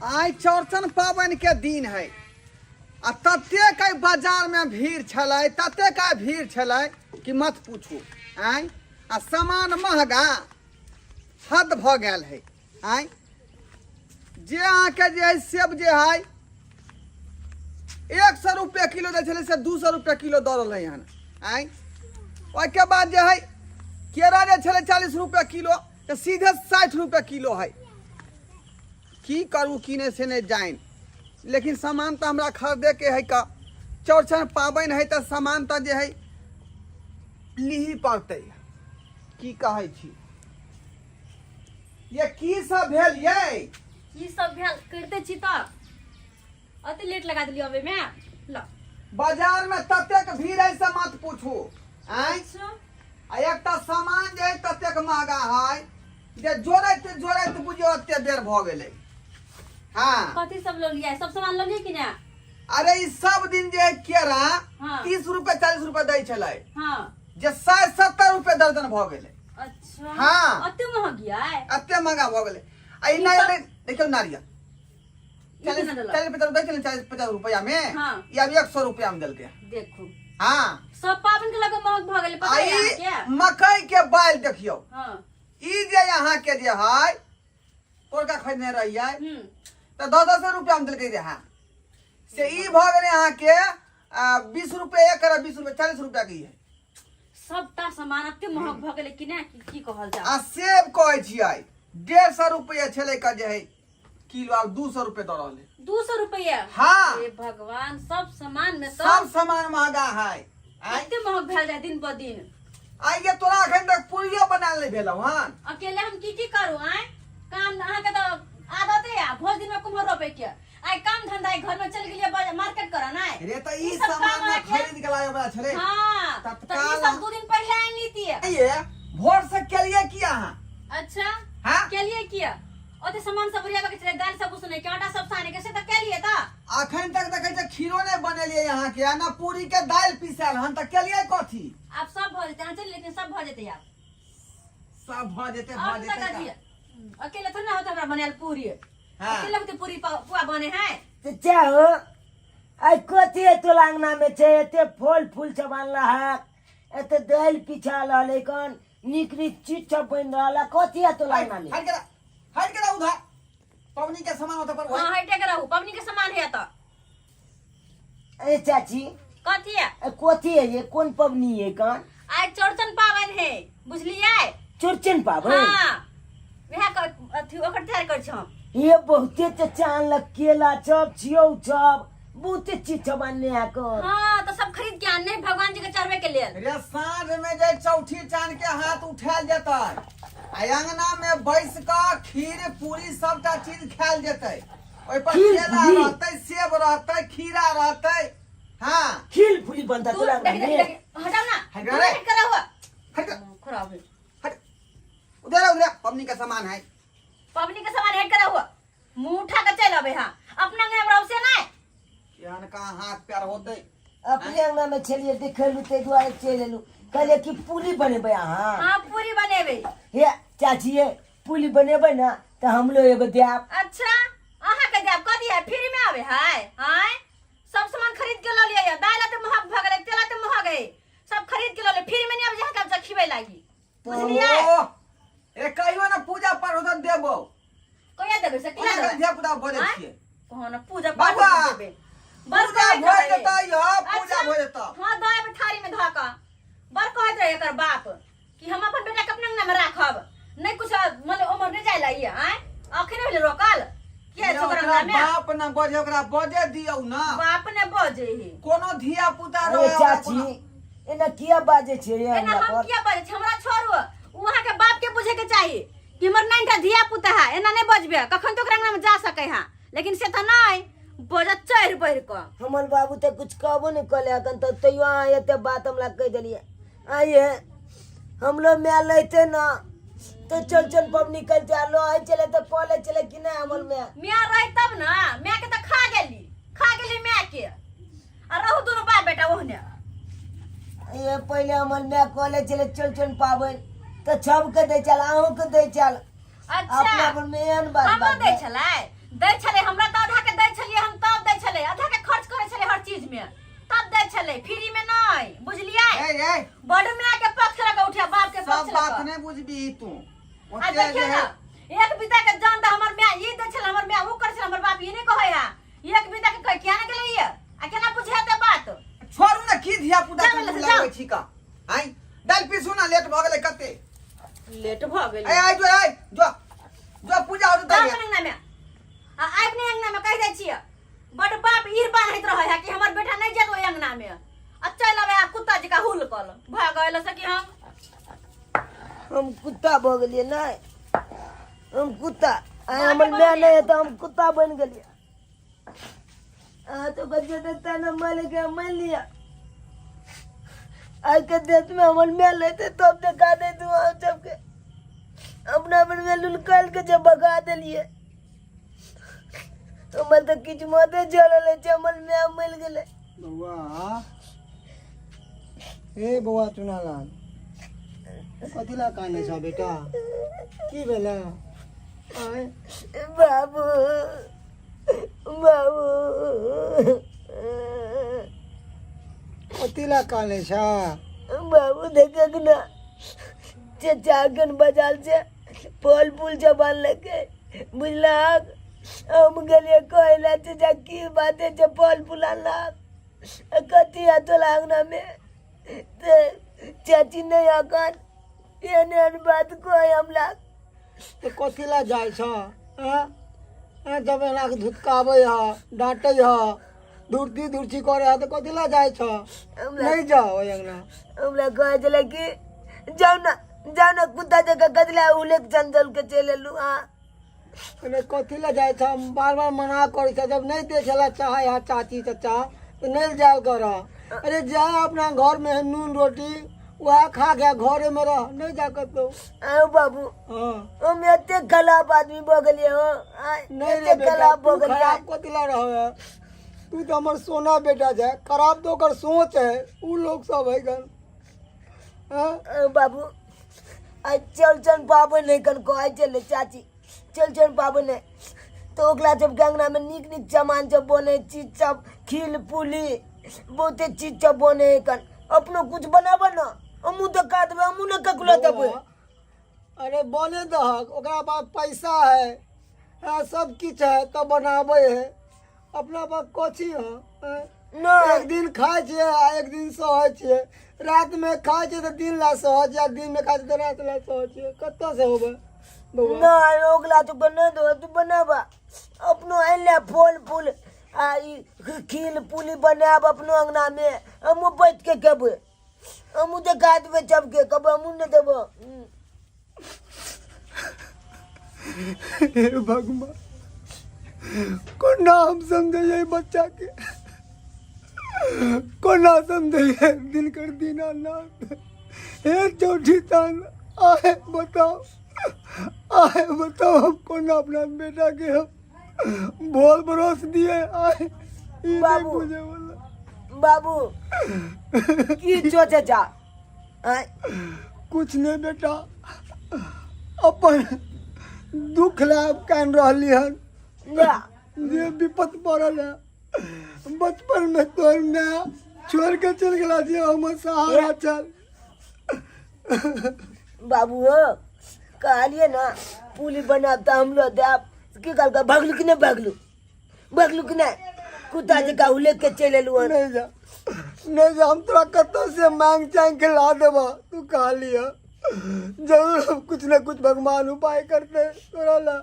आइ चौरचन पाबनि के दिन है आ ततेक आइ बाजार में भीड़ छलै, ततेक आइ भीड़ छलै कि मत पूछू। आइ आ सामान महगा हद भऽ गेल है। आइ जे अहाँके जे है सेब जे है 100 रुपया किलो दै छलै से 200 रुपया किलो दऽ रहलै हन। आइ ओहिके बाद जे है केरा जे छलै 40 रुपया किलो तऽ सीधे 60 रुपया किलो है। की करू की नहि से नहि जानि, लेकिन सामान तऽ हमरा खरीदेके है। का चौरचन पाबनि है तऽ सामान तऽ जे है लिही पड़तै। की कहै छी ये की सब भेल ये? की सब भेल करिते छी तऽ अति लेट लगा देलियै अबै में। ल बाजार में ततेक भीड़ है से मत पूछू। आँय? अच्छा। आ एकटा सामान जे है ततेक महगा है जे जोड़ैत जोड़ैत बुझियौ एते बेर भऽ गेलै। हाँ। कथी सब लऽ लियै? सब सामान लऽ लियै कि नहि? अरे ई सब दिन जे है केरा हाँ। 30 रुपए 40 रुपए दै छलै। हाँ। जे 60-70 रुपए दर्जन भऽ गेलै। अच्छा। हाँ। अते महग यै? अते महगा भऽ गेलै। आ ई ई नारियल सब- नहि, देखियौ नारियल। ई केना देलक? 40-50 दै छलै, 40-50 रुपया में। हाँ। ई आब 100 रुपया में देलकै। देखू। हाँ। सब पाबनि के लगे महग भऽ गेलै, पता आ है ई अहाँके? मकई के बालि देखियौ। हाँ। ई जे अहाँ के जे है पोरका खरीदने रहियै तऽ 10-10 रुपया में देलकै रहए, से ई भऽ गेलै अहाँ के, 20 रुपया एक और 20 रुपया 40 रुपया के ई है। सबटा सामान एते महग भऽ गेलै कि नहि, की कहल जाय। आ सेब कहै छियै 150 रुपया छलै का जे है किलो, आब 200 रुपया दऽ रहल है। 200 रुपया? हाँ। हे भगवान, सब सामान में सब सामान महगा है। आँय? एते महग भेल जाय दिन पर दिन। आइ ये तोरा अखन तक पूरियो बनायल नहि भेलौ हन। अकेले हम की की करू? आँय, काम अहाँके तऽ आदते है भोज दिन में कुम्हर रोपे के। आइ काम धंधा है, घर में चल गेलियै मार्केट करऽ नै। रे तऽ ई ई सब सामान काम ने अहाँके- खरीद के लाबे वाला छलै। हाँ, तऽ ई तत्काल सब 2 दिन पहिले आनि लीतियै। ये भोर से केलियै की अहाँ? अच्छा। हाँ? केलियै किया? ओते सामान सब ओरियाबे के छलै, दालि सब उसने के, आटा सब साने के, से तऽ केलियै तऽ। अखन तक देखै छै खीरो नहि बनेलियै अहाँ के, आ ना पूरी के दालि पीसल हन, तऽ केलियै कथी? आब सब भऽ जेतै, अहाँ चलि, लेकिन सब भऽ जेतै आब। सब भऽ जेतै, और भऽ जेतै तऽ तऽ। कथी? अकेले थोड़े ना होतै हमरा बनायल पूरी। हाँ। अकेले होतै पूरी पुआ बने है। तऽ चाहो आइ कथी एतो अंगना में छै, एते फल फूल सब आनला है, एते दालि पिछाल रहलै कन, नीक नीक चीज सब बनि रहल है, कथी एतो अंगना में? हट के हट के उधर, पबनी के सामान होते पर। हाँ, हटे के रहू, पबनी के सामान है तो। ए चाची। कथी है? ए, कथी है ये, कोन पबनी है कन? आइ चौरचन पाबनि है, बुझलियै? चौरचन पाबनि? हाँ, वएह अथी ओकर तैयार करै छी हम। ये बहुते चचा आनलक केला सब, छियौ सब, बहुते चीज सब आनने है कन। हाँ, तो सब खरीद के आनने भगवान जी के चढ़वे के लेल। रे साँझ में जे चौठी चांद के हाथ उठायल जेतै आ अंगना में बैस कऽ खीर पूरी सबटा चीज खायल जेतै, ओहि पर खीर केला पूरी? रहतै, सेब रहतै, खीरा रहतै। हाँ। खीर पूरी बनता तू तोरा देख, देख, अंगना में? देख, हटाओ ना। हट तू रे। हट कर हुआ। हट कर। खराब है। हट। उधर उधर पबनी का सामान है। पबनी का सामान हट कर हुआ। मुंह उठा के चल अबे। हाँ, अपना अंगना में रहो से नहीं। केहन का हाथ पैर होतै। अपने अंगना में छलियै देखेलू ताहि दुआरे चलि एलू, कहलियै कि पूरी बनेबै अहाँ। हाँ, पूरी बनेबै। हे चाची, ये पूरी बनेबै ने तऽ हमरो एगो देब। अच्छा, अहाँ के देब? कथी है, फ्री में आवे है? आय सब सामान खरीद के लऽ लियै, दालि एते महग भऽ गेलै, तेल एते महग है, सब खरीद के लऽ लियै, फ्री में नहीं आबै जे अहाँके हम खिबै लागी, बुझलियै? ओह, रे कहियो ना पूजा पाठ होतै देबो। कहिया देबै से? कोना कहिया देबै? धिया पुता भऽ जाइ आँय? छियै। कहाँ ना पूजा पाठ बाबा, देबै। बड़ पूजा कहैत भऽ रहै। जेतै यौ, पूजा अच्छा, भऽ जेतौ। हाँ, दऽ एबै थारी में धऽ कऽ। बड़ कहैत रहै एकर बाप कि हम अपन बेटा के अपना अंगना में राखब, नहीं कुछ मतलब उमर नहीं जाय ला आँय, अखन भेलै रोकल किया ये छोकरा ओकरा अंगना में? बाप न बजे, ओकरा बजे दियौ ना। बाप ने बजे हे। कोनो धिया पुता अरे रहे ओकरा चाची, कोनो- एना किया बाजै छियै रे एना हमरा हम पर? किया बजै छी? हमरा छोड़ू, ओ अहाँके बाप के बुझे के चाही कि हमर 9 टा धिया पुता है, एना नहीं बजबे, कखन तो ओकरा अंगना में जा सके है, लेकिन से तऽ नहीं बजत चढ़ बढ़ कऽ। हमर बाबू तऽ कुछ कहबो नहि कले अखन तऽ, तैयो अहाँ एते बात हमरा कहि देलियै। आइए हमरो माय लैते ना तऽ चल चल पबनी करते आ लहै छलै तऽ कऽ लै छलै कि नहि हमर माय। माय रही तब ना, माय के तऽ खा गेली, खा गेली माय के, आ रहू दुनू बाप बेटा ओहने। ये पहिले हमर माय कऽ लै छलै चल चल पाबनि तऽ सबके दै छल, अहूँके दै छल। अच्छा। अपना पर में एहन बात हमरो बात दै छलै, दै छलै हमरो। के देखियौ जे ना है एक बीता के जान त हमर माय ई दै छल हमर माय ऊ करै छल हमर बाप ई नहि कहै हा एक बीता के कह किया ने गेलै ये आ केना बुझे ते बात छोड़ू ने की धिया पुता जाउ के लए से मुँह जाउ। लगबै छी का आइ दालि पीसू ना लेट भऽ गेलै कते लेट भऽ गेलै ए आइ जो आइ जो जो पूजा होतै जाउ तहिया। अपन अंगना में आ आबि नहि अंगना में कहि दै छियै बड बाप ईर बान्हैत रहै है कि हमर बेटा नहि जायत ओहि अंगना में आ चलि अबै है कुत्ता जकाँ हुल कल भऽ गेल से कि हम हम कुत्ता भऽ गेलियै नहि हम कुत्ता आइ हमर माय नहि है तऽ हम कुत्ता बनि गेलियै अहाँ तो बच्चे देता ना मारे के मान लिया आज के देश में हमर माय लेते तब देखा दे तू हम सबके अपना अपन में लुलकाल के जब भगा देलिए हमर तऽ किछु मते जरल छै हमर माय मरि गेलै बौआ ए बौआ चुनालाल कथी ला कानै छ बेटा की भेलै आँय बाबू बाबू कथी ला कानै छ बाबू देखक ना चचा अखन बाजार से फल फूल सब आनलकै बुझलक हम गेलियै कहै लए चचा की बात है जे फल फूल आनलक आ कथी है तोरा अंगनामे तऽ चाची नहि अखन एहन एहन बात कहै हमरा तऽ कथी ला जाइ छ आँय आँय जब एना के धुतकाबै ह डाँटै ह धुरती धुरती करे ह तऽ कथी ला जाइ छ हमरा नहि जाओ ओहि अंगना हमरा कहै छलै कि जाउ ने जाउ ने कुत्ता जकाँ गजला उलेक चंचल के चलि एलहुँ अहाँ अरे कथी ला जाइ छ हम बार बार मना करै छ जब नहि देखै ला चाहै है चाची चचा तऽ नहि जायल कर अरे जा अपना घर में है नून रोटी वएह खा के घरे में रह नहीं जा कतौ आउ बाबू हाँ हम एते खराब आदमी भऽ गेलियै हो आँय, नहीं रे एते बेटा खराब तू भऽ गेलियै खराब कथी ला रह तू तो हमर सोना बेटा छै खराब तो ओकर सोच है उ लोग सब है गन हाँ आउ बाबू आइ चौरचन पाबनि है कन कहै छलै चाची चौरचन पाबनि है तऽ ओकरा सबके अङ्गनामे नीक नीक सामान सब बनै चीज सब खीर पूरी बहुते चीज सब बनै है कन अपनो कुछ बनाबऽ ने हमहूँ तऽ का देबै हमहूँ ने ककरो देबै अरे बने दहक ओकरा पास पैसा है हाँ, सब किछु है तब बनाबै है अपना पास कथी है हाँ? नहि एक दिन खाइ छियै आ एक दिन सहै छियै रातिमे खाइ छियै तऽ दिन ला सहै छियै आ दिनमे खाइ छियै तऽ राति ला सहै छियै कतऽ से होबै बौआ नहि ओकरा तो बना दो तू बनाबा अपनो आनि ले फल फूल आ ई खीर पूरी बनाब अपनो अंगनामे हमहूँ बैठ के खेबै हमहूँ देखा देबै सबके कहबै हमहूँ नहि देबो हे भगवान कोना हम समझैयै बच्चा के कोना समझैयै दिनकर दीनानाथ हे चौठी तान आए बताओ आए बताओ हम कोना अपना बेटा के हम बोल भरोस दिए आए ई नहीं बाबू। बुझे वाला बाबू की सोचै छा आँय कुछ नहीं बेटा अपन दुख लाभ कान रहली हन जा जे विपत पड़ल है बचपन में तोर माय छोड़ के चल गेला जे हमर सहारा चल बाबू हो कहलिए ना पुली बनाब तऽ हमरो देब की कहलकै भगलू कि नहि भगलू भगलू कि नहि कुत्ता जकाँ उलेख के चलि एलहुँ हन नहीं जा नहीं जा हम तोरा कतौ से मांग चांग के ला देबा तू कहली है जरूर हम कुछ न कुछ भगवान उपाय करते तोरा ला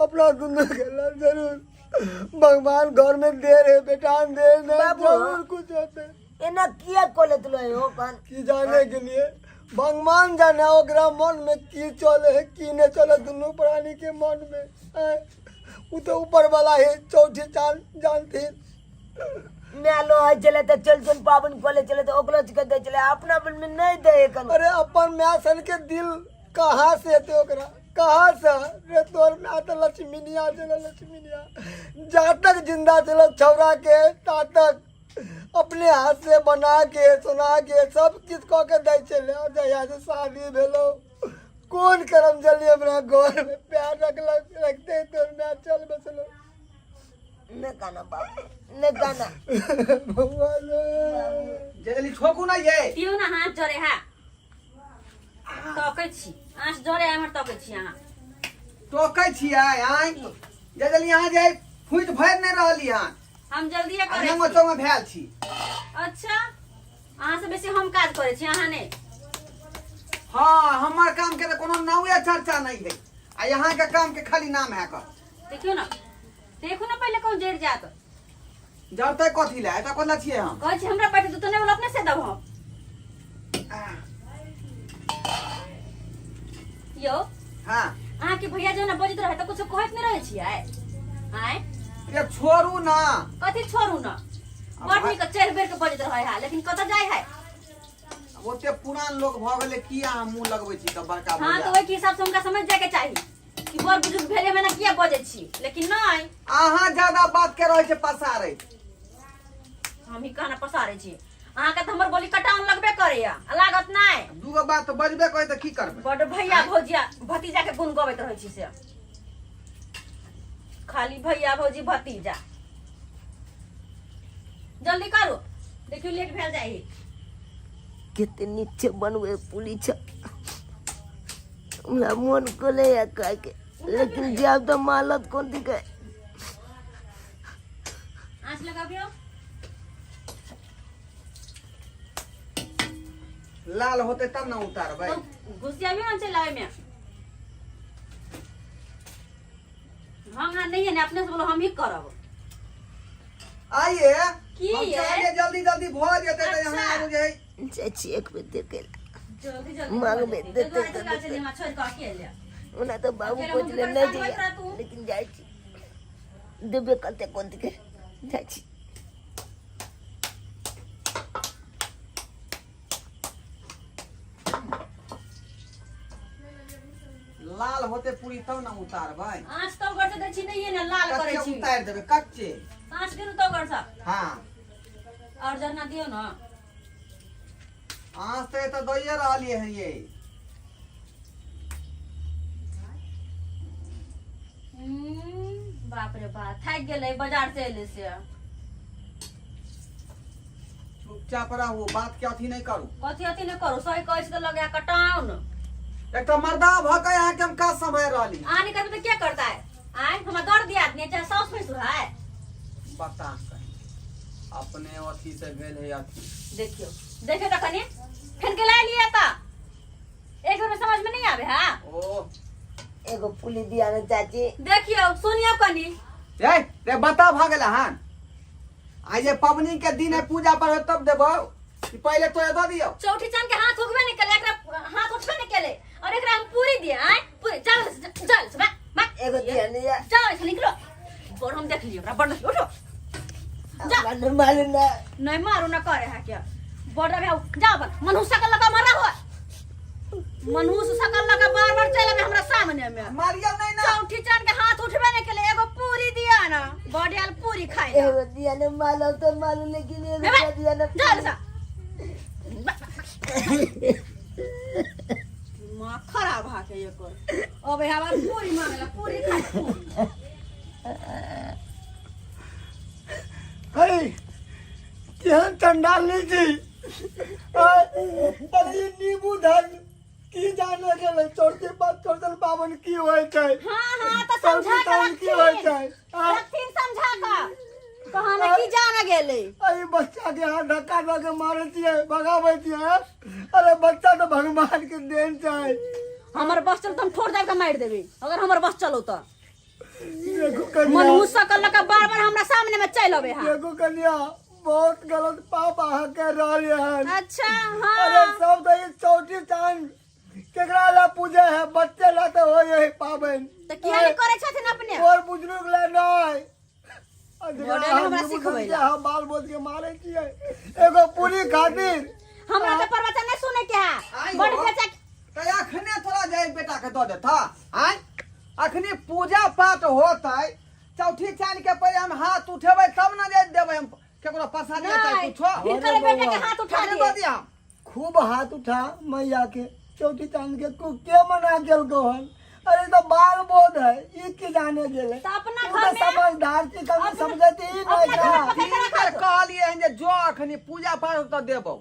अपना दुनू के ला जरूर भगवान घर में दे रहे बेटा दे नहीं बाबू। जरूर कुछ होते एना किया कऽ लेत रहे हो कान की जाने के लिए भगवान जाने ओकरा मन में की चले है की नहीं चले दुनू प्राणी के मन में आँय? उ तो ऊपर वाला है चौथी चांद जानथिन माय लो होइ छलै तऽ चल चल पाबनि कऽ लै छलै तऽ ओकरो सबके दै छलै अपना में नहि दै कन अरे अपन माय सन के दिल कहाँ से एते ओकरा कहाँ से रे तोर माय तो लक्ष्मीनिया छलै लक्ष्मीनिया जा तक जिंदा छलै छौड़ा के ता तक अपने हाथ से बना के सुना के सब किछु कऽ के दै छलै आ जहिया से शादी भेलो कोन करम जल्दी हमरा घर में प्यार रखलक रखते तोर माय चल बसलो नहि काना बाबू नहि काना भगवान जल्दी ठोकू ना ये दियौ ने हाथ जरे हा तकै छी आँच जरे एम्हर तकै छी अहाँ। टोकै छियै आँय जे जल्दी अहाँ जे फूटि भरि नहि रहली हन। हम जल्दिए करै नंगो छी। चौंगो भेल छी। अच्छा, अहाँ से बेसी हम काज करै छी, अहाँ नहि। हाँ, हमर काम के तऽ कोनो नावे चर्चा नहीं है आ यहाँ के काम के खाली नाम है कर। देखियौ ने, देखू ने पहिले कहूँ जरि जायत। जरतै कथी लए, एतऽ कथी लए छियै हम? कहै छी हमरा पैठ दू तऽ नहि बोला, अपने से दब हम। यौ। हाँ। अहाँके भैया जो ने बजैत रहे तऽ कुछो कहैत नहि रहै छियै आँय? ये छोड़ू ना। कथी छोड़ू ना? बड़ नीक चढ़ि बेर के बजैत रहे है, लेकिन कतऽ जाइ है? आब ओते पुरान लोग भऽ गेलै, की अहाँ मुँह लगबै छी तऽ बड़का हाँ, भैया। तऽ ओहिके हिसाब से हुनका समझ जायके चाही कि बड़ बुजुर्ग भेले में ना किया बजै छी, लेकिन नहि। अहाँ ज्यादा बात के रहै छै पसारै। हम ही कहना पसारै छी अहाँके तऽ हमर बोली कटाउन लगबे करैया आ लागत नहि। दूगो बात तऽ बजबे करै तऽ की करबै? बड भैया भौजिया भतीजा के गुण गबैत रहै छी, से खाली भैया भौजी भतीजा। जल्दी करू, देखियौ लेट भेल जाइ। कते नीक छै बनबै पुली छै, हमरा मोन कले खायके, लेकिन जायब तऽ मालत कोन दिकै। आँच लगाबियौ। लाल होते तब ना उतारबै। तो घुसियाबियौ ने चलाबै में। हम हाँ नहीं है ने, अपने से बोलो हम ही करब। आइए। की हम ये? चाहलियै जल्दी जल्दी भऽ जेतै तऽ यहाँ अच्छा। आबू जे जाइ छी एक बेर देखै लए। जल्दी जल्दी मांगबे, भऽ जेतै। देतै ताहि दुआरे तऽ तऽ देतै। हमरा छोड़ि कऽ अकेले। ओना तऽ बाबू अकेले कहै हम छलै परेशान नहि होइत जइया, रहतू। लेकिन जाइ छी, देबे करतै कोन दिके। जाइ छी। लाल होते पूरी तब ना उतारबै। आँच तो गड़ से दै छी नहीं है ने, लाल करै कच्चे छी। उतारि देबै कच्चे। आँच दियौ तो गड़ से। हाँ। और जरना दियौ ना। आँच तऽ एतऽ दैये रहलियै हन ये। बाप रे बाप, थाकि गेलै बाजार से एलै से। चुपचाप रहू, बात के अथी नहीं करू। कथी अथी नहीं करू? सही कहै छी तऽ लगे कटाउन। एक तऽ मर्दा भऽ के अहाँके हम काज सम्हारि रहली। अहाँ नहीं करबै तऽ के करतै? आँय, हमरा दर्द दिया आदमी चाहे साउस भैंसुर है। बता कहीं अपने अथी से भेल है अथी। देखियौ देखियौ तऽ कनि फेन के लाय लिए तऽ एक बेर में समझ में नहीं आवे है। ओ एगो पुली दिया ने चाची। देखियौ सुनियौ कनि। ए रे बता भऽ गेल हन? आइ जे पबनी के दिन है, पूजा पर तब देबौ कि पहिले तोरा दऽ दियौ? चौठी चांद के हाथ उगबे नहीं केले, एकरा हाथ उठबे नहीं केले और एकरा हम पूरी दिए। आय पूरी चल चल बा बा। एगो दिया ने या। जाओ ऐसे निकलो, बड़ हम देख लियो ओकरा बड़। उठो जा। हमरा नहीं मालूम ना। नहीं मारू ना करे है क्या बड़ रे। जाओ बन मनहूस सकल लगा मरा हो, मनहूस सकल लगा बार बार चल आबे हमरा सामने में। मारियौ नहीं ना। चौठी चांद के हाथ उठबे नहीं केले, एगो पूरी दिया ना, बड़ पूरी खाए ला। एगो दिया ने मालूम तो मालूम, लेकिन एगो हे बे, दिया ने। चल सा दिमाग खराब हा के एकर। अब हमार पूरी मांगला, पूरी खाए पूरी। है केहन चंडाल नहीं छी। अरे ई नींबू धन की जाने गेलै चौथी बात, चौथल पाबनि की होइ छै। हाँ हाँ, तो समझा के चौथी की होइ रखथिन। छै? आँ? रखथिन समझा के, कहाँ की जाना गेलै। अरे बच्चा के हाथ धक्का दऽ के मारै छियै, भगाबै छियै, आँ? अरे बच्चा तऽ भगवान के देन छै। हमर बस चल तऽ हम ठोर दाबि के मारि देबै, अगर हमर बस चलो तऽ। देखू कनिया, मनहूस सकल लऽ के बार बार हमरा सामने में चलि अबै है। देखू कनिया, बहुत गलत पाप अहाँ कर रहलियै हन। अच्छा। अरे हाँ। सब तऽ ई चौठी चांद केकरा ला पूजे है? बच्चे ला तऽ होइ है पाबनि। तऽ किया नहि करै छथिन अपने? और बुजुर्ग ला नहि। आ जेकरा बॉर्डर अहाँ हमरा नींबू सिखबै के ला। अहाँ बाल बोल के मारै छियै एगो पूरी खातिर। हमरा तऽ प्रवचन नहि सुनै के है। आइ बड़ हो। बेचा तऽ अखने तोरा जाय बेटा के दऽ देता आँय? अखने पूजा पाठ होतै, चौठी चांद के पहिले हम हाथ उठेबै तब ने जे देबै हम केकरो प्रसाद चाहे नहि, कुछो। हिनकर बेटा के हाथ उठा केकरो दिए। दऽ दिया हम। खूब हाथ उठा मैया के। चौथी चांद के के मना केलको हन? अरे ई तो बाल बोध है, ई की जाने गेले? तऽ अपना तू घर तऽ में समझदार छी, कभी समझते ही अपना नहीं घर में का। पकड़ के तीन बेर रखत। कहलियै हन जे जो अखनी पूजा पाठ होतै देबौ,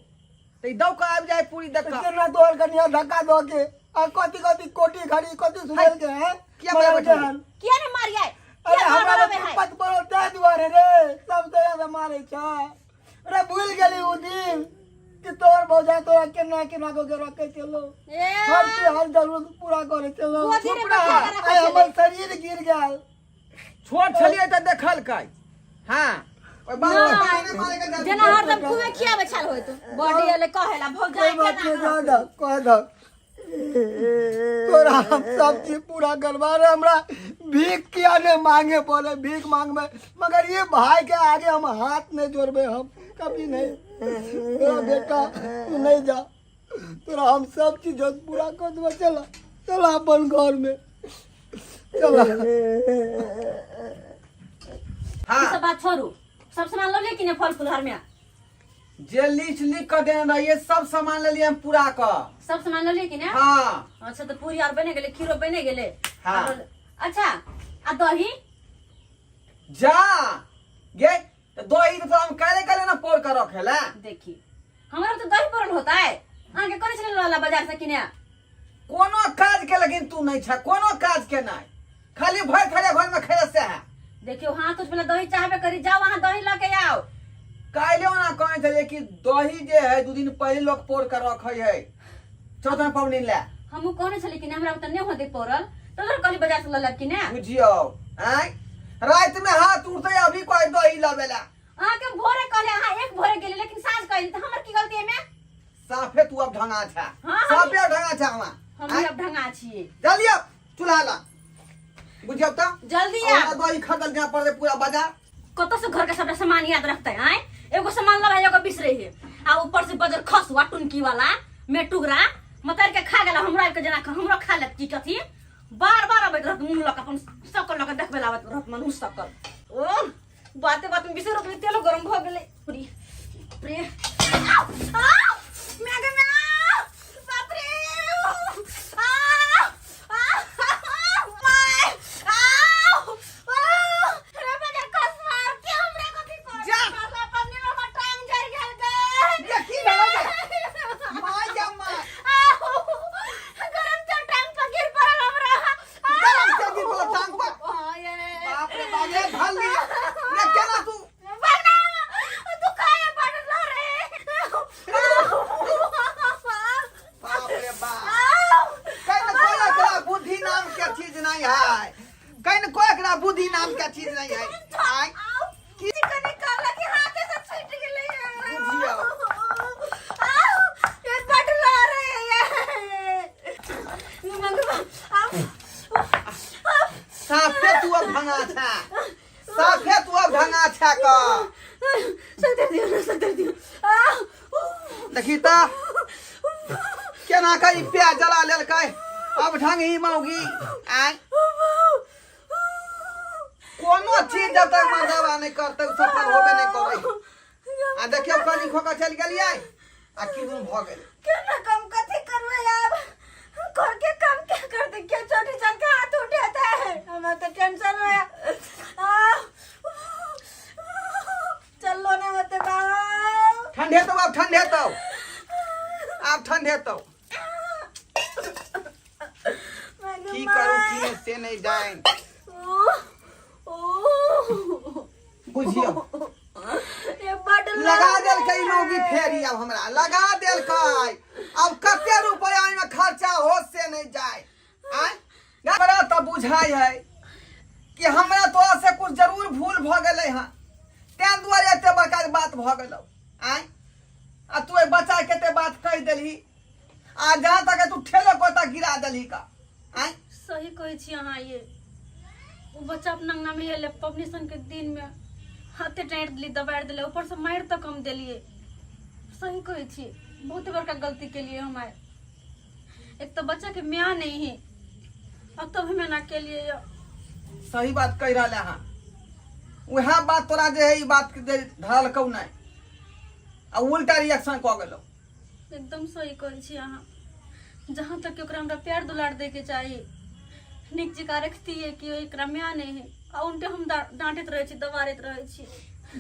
तऽ ई दौ के आबि जाय पूरी देख कऽ। केना तोहर कनिया धक्का दऽ के आ कथी कथी कोटी घड़ी कथी सुनल के हैं किया मारे बैठल? हन? किया ने मारियै अरे किया हमरा मारबै है पत बड़ो ताहि दुआरे रे सब जगह से मारे छ अरे भूल गेली उ दिन कि तोर भौजा तोरा केना केना को के रखे चलो ए हर चीज हर जरूरत पूरा करे चलो गोदी रे चुप रह। बच्चा के रखै आइ छलै। हमर शरीर गिर गेल छोट छलियै तऽ देखलकै हाँ ओहि बाप रे बाप ने मारे के जादू। जेना हरदम खूबे खियाबै छल होइत बॉडी एले कहेला भौजाई कोई बात केना नहीं कह दो कह दो तोरा हम सब चीज पूरा करवा रहे हमरा भीख किया नहीं मांगे पड़े भीख मांग में मगर ये भाई के आगे हम हाथ नहीं जोड़बे हम कभी नहीं तोरा बेटा तू नहीं जा तोरा हम सब चीज पूरा कर देबे चला चला अपन घर में चला हाँ ई सब बात छोड़ू सब सामान लऽ लिए कि नहि फल फूल हर में जे लिस्ट लिख कऽ देने रहिए सब सामान लेलिए हम पूरा कऽ सब सामान लऽ लिए कि नहि हाँ अच्छा तऽ पूरी आर बने गेलै खीरो बने गेलै हाँ। अच्छा आ दही जा गे तऽ दही तऽ हम काल्हि काल्हि ने पौर कऽ रखे ला देखी हमरा तऽ दही पड़ल होता है अहाँके कहने छलै लऽ बाजार से किने कोनो काज के लेकिन तू नहीं छ कोनो काज के नहीं खाली भर थारे घर में खेले से है देखियो हाथ उठ वाला दही चाहबे करी जाओ अहाँ दही लऽ के आओ काल्हि ओना कहै छलियै कि दही जे है दू दिन पहिले लोग पौर के रखै है चौथन पबनी ले हमहूँ कहने छली कि नहि हमरा ओतऽ नहि होतै पड़ल तब ने कहली बाजार से लऽ लेब कि ने बुझियौ आँय राति में हाथ उठते अभी कोई दही लाबेला अहाँके हम भोरे कहले अहाँ एक भोरे गेली लेकिन साँझ कहली तऽ हमर की गलती एमे साफे तू अब ढंगा छा हाँ, हम- साफे अब ढंगा छा हमरा हम भी अब ढंगा छियै जल्दी अब चूल्हा ला बुझियौ तऽ जल्दी और आब दही खरीदल जाय पड़तै पूरा बाजार कतऽ से घर के सबटा सामान याद रखते आय एगो सामान लबा एगो बिसरे है आ ऊपर से बजर खसुआ टुनकी वाला मेटुगरा मतर के खा गेला हमरा के जना हमरो खा लेत की कथी बार बार अबैत रहत मुंह लऽ के अपन सकल लऽ के देखबै लाबैत रहत मनुष्य सकल ओ बाते बात में बिसर रोकली तेलो गरम भऽ गेलै प्री प्रे आउ आउ मैं गे मैं बाप रे आ आ my आउ आ रे बजर खसुआ के हमरा कथी कर जा। मारला पन्नी में हमर टांग जरि गेल गे ये की भेलै गे? माय जा माय आउ गरम तेल टांग पर गिर पड़ल हमरा गरम तेल गिर पड़ल टांग पर? हाँ, ये। बाप रे बाप रे धल ली ये केना तू भागना दुखाए पड़ल रे बाप रे बाप कहीं न कोई एकरा बुद्धि नाम के चीज नहीं है कहीं न कोई एकरा बुद्धि नाम के चीज नहीं है आय की कने कहला कि हाथे से छूट गेलै बुझियौ। आउ ये बटला रे ये मंगवा आउ साफे तू अब ढंगा छा साफे तू अब ढंगा छा का सतर दियो ना सतर दियो आउ देखी त केना के ई प्याज जला लेलकै अब ढंग ही मौगी आय कोनो चीज जब तक मर्दावा नहीं करते उ सफल होबे नहीं करे आ देखियो कनी खो के चल गेलियै आ की दुनू भऽ गेलै केना कम कथी करबै आब घर के काम क्या करते क्या छोटी जान के हाथ उठाता है हमें तो टेंशन हो चलो ना मत बाबा ठंडे तो आब ठंडे तो आब ठंडे तो की करू की नहीं से नहीं जान बुझियो लगा देलकै मौगी फेरी आब हमरा लगा देलकै अब कते रुपया एहिमे खर्चा हो से नहीं जाए आँय हमरा तऽ बुझाइ है कि हमरा तोरा से कुछ जरूर भूल भऽ गेलै हँ तें दुआरे एते बड़का बात भऽ गेलौ आँय आ तू एहि बच्चा के एते बात कहि देलही आ जहाँ तक तू ठेलो कोता गिरा देलही का आँय सही कहै छी अहाँ ये ओ बच्चा अपना अंगना में एलै पबनी सन के दिन में हाथे टाँटि देली दबारि देली ऊपर से मारि तक हम देलियै सही कहै छी बहुत बड़का गलती केलियै हम आइ एक तो बच्चा के माय नहीं है अब तब हम एना केलियै यऽ। सही बात कहि रहल अहाँ वएह बात तोरा जे है ई बात के जे धरलकौ नहि आ उल्टा रिएक्शन कऽ गेलौ एकदम सही कहै छी अहाँ जहाँ तक कि ओकरा हमरा प्यार दुलार दैके चाही नीक जकाँ रखतियै कि एकरा माय नहि है आ उल्टे हम डाँटैत रहै छी दबारैत रहै छी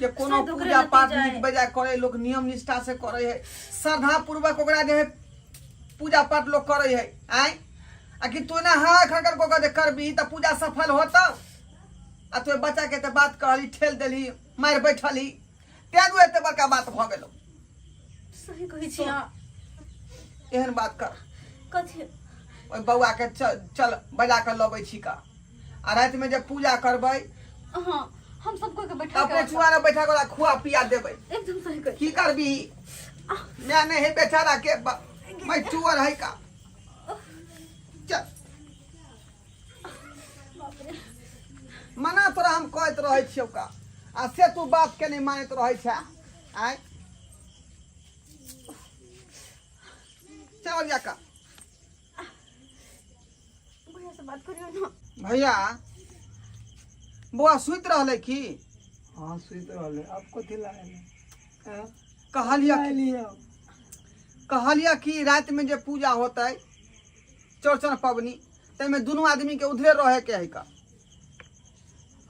जे कोनो शायद ओकरे पूजा पाठ नतीजा नीक है। बेजाय करे लोक नियम निष्ठा से करे है श्रद्धा पूर्वक ओकरा जे है पूजा पाठ लोक करे है आय आ कि तू ना हाय खड़खड़ कऽ के जे करबी तऽ पूजा सफल होतौ आ तू बच्चा के तऽ बात कहली ठेल देलही मारि बैठलही तें दुआरे एते बड़का बात भऽ गेलौ सही कहै छी अहाँ एहन बात कर कथी ओहि बौआ के चल चल बजा कऽ लबै छी का आ रातिमे जे पूजा करबै हाँ हम सब कोई के बैठा अपने चुआरा बैठा के ओकरा खुआ पिया देबै एकदम सही कहै की करबी मैं नहीं है बेचारा के मैं चुअर है का चल मना तोरा हम कहैत रहै छियौ का आ से तू बात के नहीं मानैत रहै छै आय चल जा का भैया से बात करियो ना भैया बौआ सुति रहलै की हाँ सुति रहलै आब कथी लायल कहलिया एलियै कहलिया कि रातिमे जे पूजा होतै चौड़चन पबनी ताहिमे दुनू आदमीके उधरे रहैके है का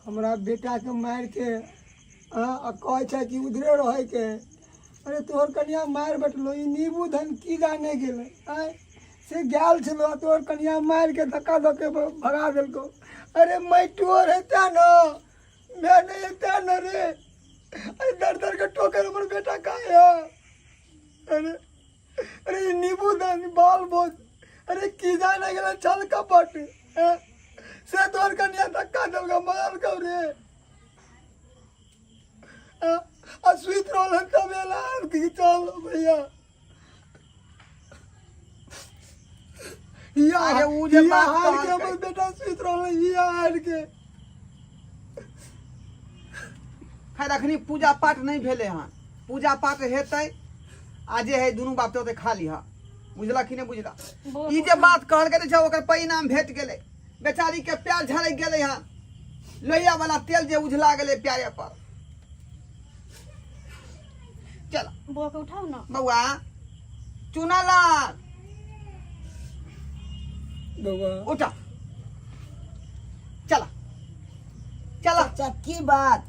हमरा बेटाके मारिके आ कहै छै कि उधरे रहैके है अरे तोहर कनिया मारि बैठलो ई नीबू धन की जाने गेलै आँय से गेल छलो आ तोहर कनिया मारिके धक्का धऽ के भगा देलकौ अरे मैटो रहता न मैं नहीं हेता न रे अरे दर दर के ठोकर हमर बेटा काहे है अरे अरे ई नीबू धन बाल बोझ अरे की जाने गेलै छल कपट हैं? से तोहर कनिया धक्का देलकौ मारलकौ रे आ सुति रहल हन तब एला कि चल भैया हिया अरे उ जे हिया बात हार के कहलकै। हमर बेटा सुति रहल हिया हार के खैर अखनी पूजा पाठ नहि भेलै हन पूजा पाठ हेतै आ जे है दुनू बाप ओतै खा लिह बुझला कि नहि बुझला ई जे बात कहलकै जे छै ओकर परिणाम भेट गेलै बेचारी के प्यार झड़क गेलै हन लोहिया वाला तेल जे उझला गेलै प्यारे पर चल बौआ के उठाओ ना बौआ चुना लाल बौआ उठा चला चला चाचा की बात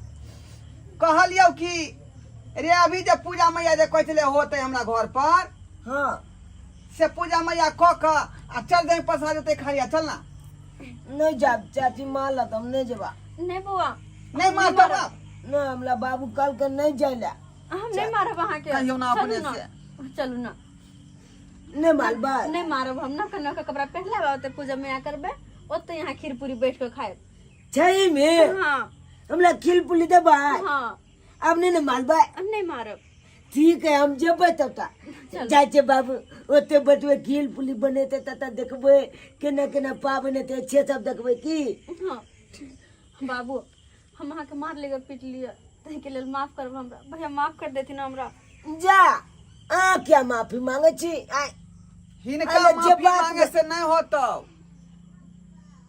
कहलियौ कि रे अभी जे पूजा मैया जे कहै छलै होतै हमरा घर पर हाँ से पूजा मैया कऽ कऽ आ चल दही पसा जेतै खालिया चल ना नहीं जाब चाची मारलक हम नहीं जेबा नहीं बौआ नहीं मारतौ बाप नहीं हमरा बाबू कल के नहीं जाइला हम नहीं मारब अहाँ के कहियौ ना अपने चलू से। चलू ना नहीं मारबा नहीं मारब हम ना कन्या के कपड़ा पहनले ओते पूजा मैया करबे ओते यहाँ खीर पूरी बैठ के खाएब सही में हाँ हमरा खिल पुली देबा हाँ अब नहीं ना मारबा हम नहीं मारब ठीक है हम जेबै तब ता जाइ छै बाबू ओते बैठबै खीर पुली बनेतै तब ता देखबै केना केना पाबनि हेतै से सब देखबै की हाँ बाबू हम अहाँके मार लिअ पीट लिअ ताहिके लेल माफ करब हमरा भैया माफ कर देथिन हमरा जा अहाँ क्या माफी मांगे छी आय हिनका अरे जे माफी बात मांगे से नहीं होतौ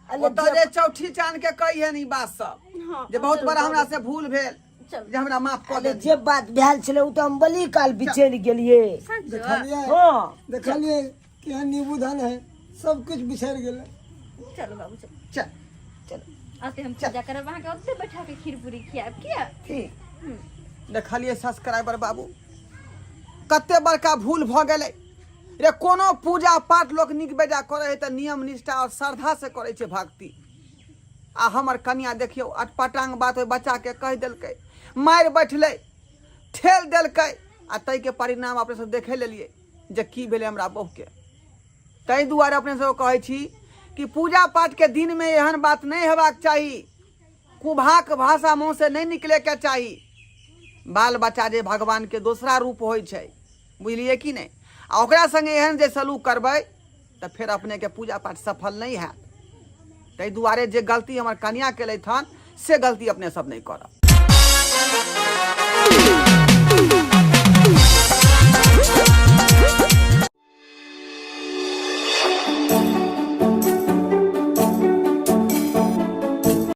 अरे ओतऽ जे जे चौठी चांद के कहिए नी बात सब हाँ जे बहुत चलू बड़ा बाबू, हमरा से भूल भेल चलू जे हमरा माफ कऽ अरे दे जे बात भेल छलै ओ तऽ हम बली काल बिचरि गेलियै सच देखलियै हँ देखलियै केहन नीबू धन है सब कुछ बिसरि गेलै चलू बाबू चलू चल चलो आते हम पूजा करब अहाँके ओते बैठा के खीर पूरी खियाब किया ठीक देखलियै सब्सक्राइबर बाबू कते बड़का भूल भऽ गेलै रे कोनो पूजा पाठ लोक नीक बेजा करै है तऽ नियम निष्ठा आओर श्रद्धासँ करै छै भक्ति आ हमर कनिया देखियौ अटपटांग बात ओहि बच्चाके कहि देलकै मारि बैठलै ठेल देलकै आ ताहिके परिणाम अपने सब देखे लेलियै जे की भेलै हमरा बहुके ताहि दुआरे अपने सब कहै छी कि पूजा पाठके दिनमे एहन बात नहि हेबाक चाही कुभाक भाषा मुँहसँ नहि निकलैके चाही बाल बच्चा जे भगवानके दोसरा रूप होइ छै बुझलियै कि नहि आ ओकरा सङ्गे एहन जे सलूक करबै तऽ फेर अपनेके पूजा पाठ सफल नहि हैत ताहि दुआरे जे गलती हमर कनिया केलथि हन से गलती अपने सब नहि करब।